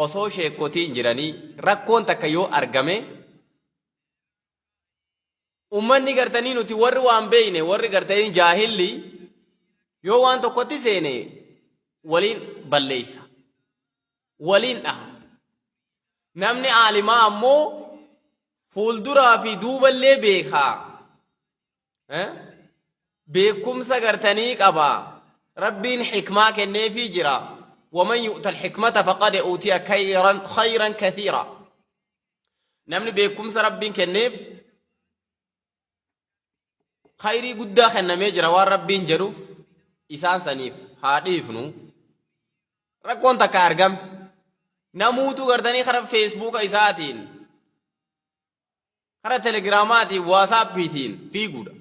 Osoo sheekkotiin jiranii rakkoon takka yoo argame ummanni gartanii nuti warri waan beeyne warri gartanii jaahilli yoo waan tokkotti seene waliin balleessa. Waliin dhaha. Namni aalimaa ammoo fuulduraa fi duuballee beekaa. Beekumsa gartanii qaba. Rabbiin hikmaa kenneefii jira. Waman yu'tal hikmata faqad uutiya khayran kathiira. Namni beekumsa Rabbiin kenneef khayrii guddaa kennamee jira waan Rabbiin jedhuuf isaan saniif haa dhiifnu. Rakkoon takka argame. Namuutu gartanii karaa feesbuuka isaatiin Kara telegiraamaatiin, waasaappiitiin fiiguudha.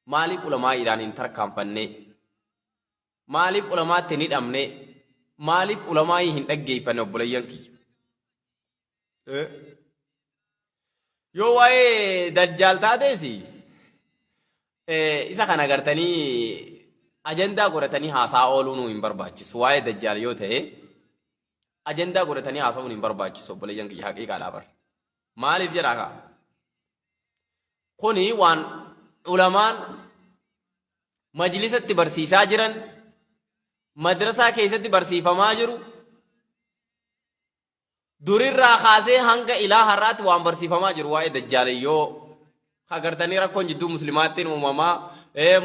Maaliif ulamaa'iidhaan hin tarkaanfannee? Maaliif ulamaatti hin hidhamnee? Maaliif ulamaa'ii hin dhaggeeffanne obboleeyyan kiyya? Yoo waa'ee dajjaal taatees isa kana gartanii ajandaa godhatanii haasaa ooluun hin barbaachisu. Waa'ee dajjaal yoo ta'e ajandaa godhatanii haasa'uun hin barbaachisu obboleeyyan kiyya haqiiqaadhaa bar. Maaliif jedhaa kaa? Kuni waan ulamaan majlisatti barsiisaa jiran, madrasaa keessatti barsiifamaa jiru, durirraa kaasee hanga ilaa har'aatti waan barsiifamaa jiru waa'ee dajjaaliyyoo agartanii rakkoon jidduu muslimaattiin uumamaa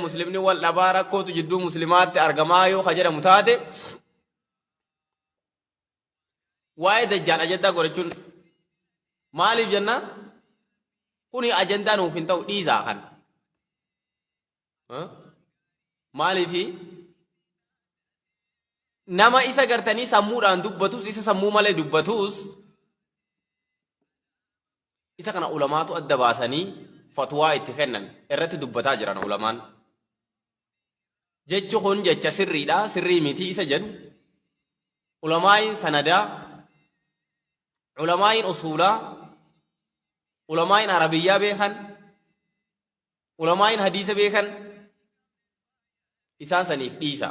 muslimni wal dhabaa rakkootu jidduu muslimaatti argamaa yoo ka jedhamu taate Waa'ee dajjaal ajandaa godhachuun maaliif jennaan kuni ajandaa nuuf hin ta'u dhiisaa kana. Maaliifi nama isa gartanii sammuudhaan dubbatus isa sammuu malee dubbatus isa kana ulamaatu adda baasanii fatwaa itti kennan irratti dubbataa jiran ulamaan. Jechi kun jecha sirriidha, sirrii miti isa jedhu ulamaa'iin sanadaa, ulamaa'iin usuulaa, ulamaa'iin arabiyyaa beekan, ulamaa'iin hadiisa beekan isaan saniif dhiisa.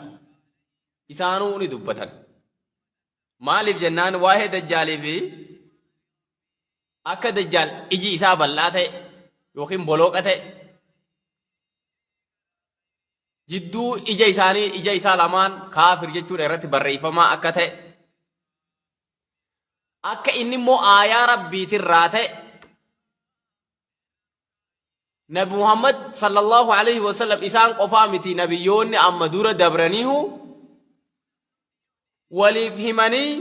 Isaanuu ni dubbatan. Maaliif jennaan waa'ee dajjaalii fi akka dajjaal iji isaa bal'aa ta'e yookiin bolooqa ta'e jidduu ija isaanii ija isaa lamaan kaafir jechuudha irratti barreeffamaa akka ta'e akka inni immoo aayaa rabbiitirraa ta'e Nabi Muhammad sallallahu alaihi wasallam isaan qofaa miti nabiyyoonni amma dura dabraniihu waliif himanii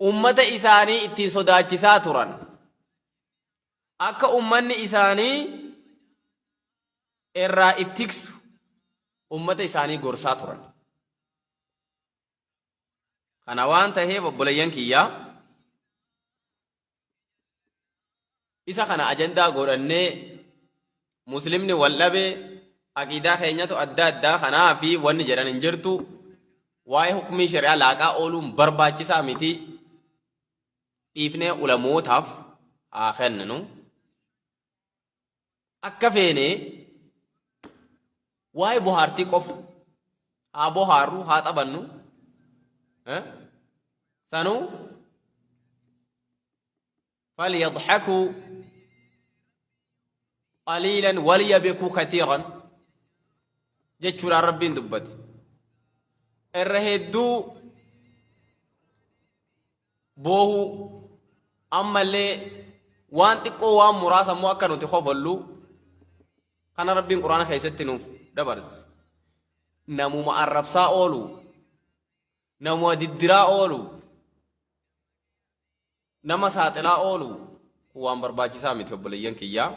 ummata isaanii ittiin sodaachisaa turan. Akka ummanni isaanii irraa if tiksu ummata isaanii gorsaa turan. Kana waan taheef obboleeyyan kiyyaa isa kana ajandaa godhannee muslimni wal dhabee aqiidaa keenyatu adda addaa kanaa fi wanni jedhan hin jirtu waa'ee hukmii shari'aa laaqaa ooluun barbaachisaa miti dhiifnee ulamootaaf haa kenninu. Akka feene waa'ee bohaartii qofa haa bohaarru haa taphannu. Sanuu falyadhakuu qaliilan walyabkuu kathiiran jechuudhaan rabbiin dubbate. Irra hedduu boohuu ammallee waan xiqqoo waan muraasa immoo akka nuti kofollu kana rabbiin quraana keessatti nuuf dabarse. Namuma arrabsaa oolu, namuma diddiraa oolu, nama saaxilaa oolu kun waan barbaachisaa miti obboleeyyan kiyyaa.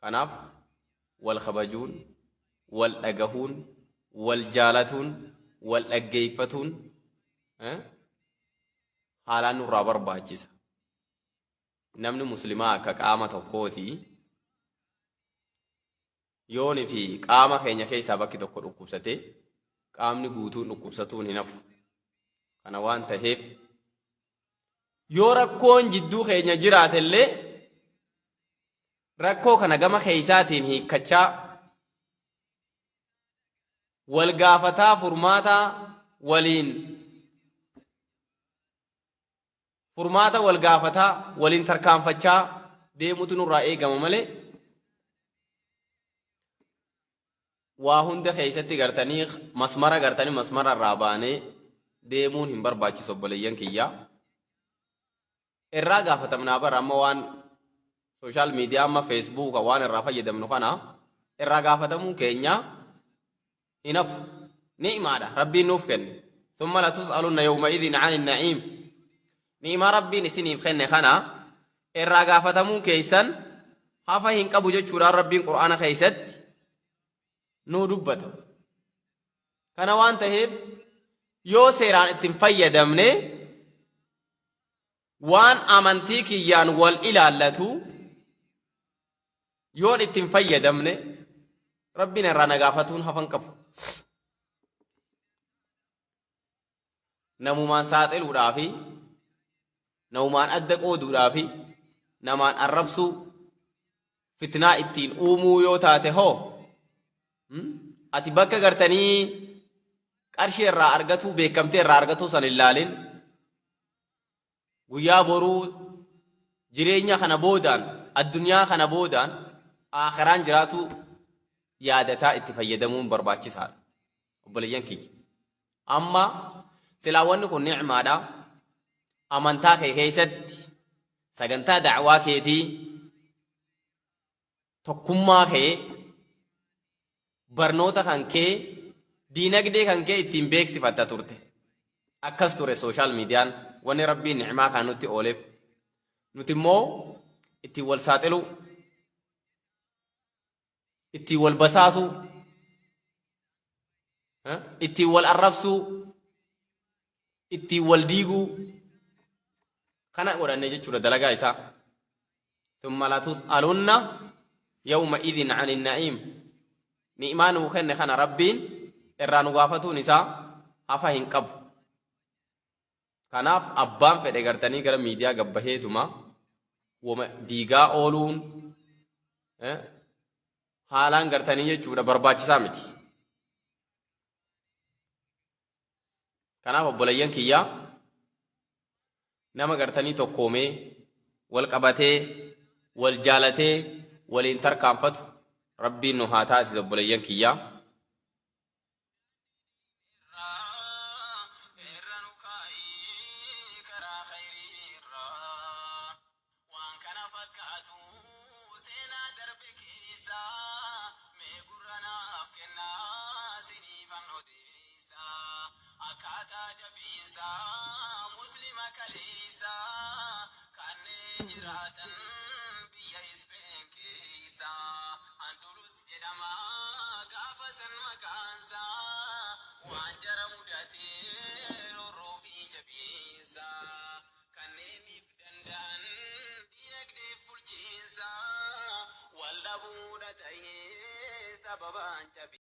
Kanaaf wal kabajuun, wal dhagahuun, wal jaalatuun, wal dhaggeeffatuun haalaan nurraa barbaachisa. Namni muslimaa akka qaama tokkooti. Yooni fi qaama keenya keessaa bakki tokko dhukkubsate qaamni guutuun dhukkubsatuun hin hafu. Kana waan taheef yoo rakkoon jidduu keenya jiraate illee rakkoo kana gama keessaatiin hiikkachaa wal gaafataa furmaataa waliin Furmaata wal gaafataa waliin tarkaanfachaa deemutu nurraa eegama malee waa hunda keessatti gartanii masmara gartanii masmara irraa baanee deemuun hin barbaachisu obboleeyyan kiyyaa. Irraa gaafatamnaa bara amma waan social media amma feesbuuka waan irraa fayyadamnu kana irraa gaafatamuun keenya hin hafu. Ni'imaadha rabbiin nuuf kenne. Thumma latus'alunna yawma idhin 'ani na'iim. Ni'imaa rabbiin isiniif kenne kana irraa gaafatamuun keessan hafa hin qabu jechuudhaan rabbiin qur'aana keessatti nuu dubbata. Kana waan ta'eef yoo seeraan itti hin fayyadamne waan amantii kiyyaan wal ilaallatu yoon itti hin fayyadamne rabbiin irraa na gaafatuun hafan qabu. Namumaan saaxiluudhaa fi namumaan adda qooduudhaa fi namaan arrabsuu fitnaa ittiin uumuu yoo taate hoo ati bakka gartanii qarshii irraa argatuu beekamtee irraa argatuu san hin laalin guyyaa boruu jireenya kana boodaan addunyaa kana boodaan aakhiraan jiraatu yaadataa itti fayyadamuun barbaachisaadha. Obboleeyyan kiyya. Amma silaa wanni kun ni'maadha. Amantaa kee keessatti sagantaa da'waa keetii tokkummaa kee barnoota kan kee diinagdee kan kee ittiin beeksifatta turte. Akkas ture social miidiyaan wanni rabbiin ni'maa kan nutti ooleef. Nuti immoo ittiin wal saaxiluu, ittiin wal basaasuu, ittiin wal arrabsuu, ittiin wal diiguu kana godhanne jechuudha dalagaa isaa. Thumma latus'alunna yawma idin ani na'iim. Ni'imaa nuu kenne kana rabbiin irraa nu gaafatuun isaa hafa hin qabu. Kanaaf abbaan fedhe gartanii gara miidiyaa gabbaheetuma wama diigaa ooluun haalaan gartanii jechuudha barbaachisaa miti. Kanaaf obboleeyyan kiyyaa nama gartanii tokkoomee wal qabatee wal jaalatee waliin tarkaanfatu rabbiin nu haa taasisu obboleeyyan kiyyaa. Irra nu kaa'i karaa khayrii irra. Waan kana fakkaatu seenaa darbe keessa mee gurra naaf kennaa siniifan odeessa. Akkaataa jabiinsa muslima kaleessa kanneen jiraatan biyya Ispeen keessa. Andulus jedhama gaafa san maqaansa waan jara mudate roorroo fi jabiinsa kanneeniif danda'an diinagdeef bulchiinsa wal dhabuudha ta'ee sababaan cabiinsa.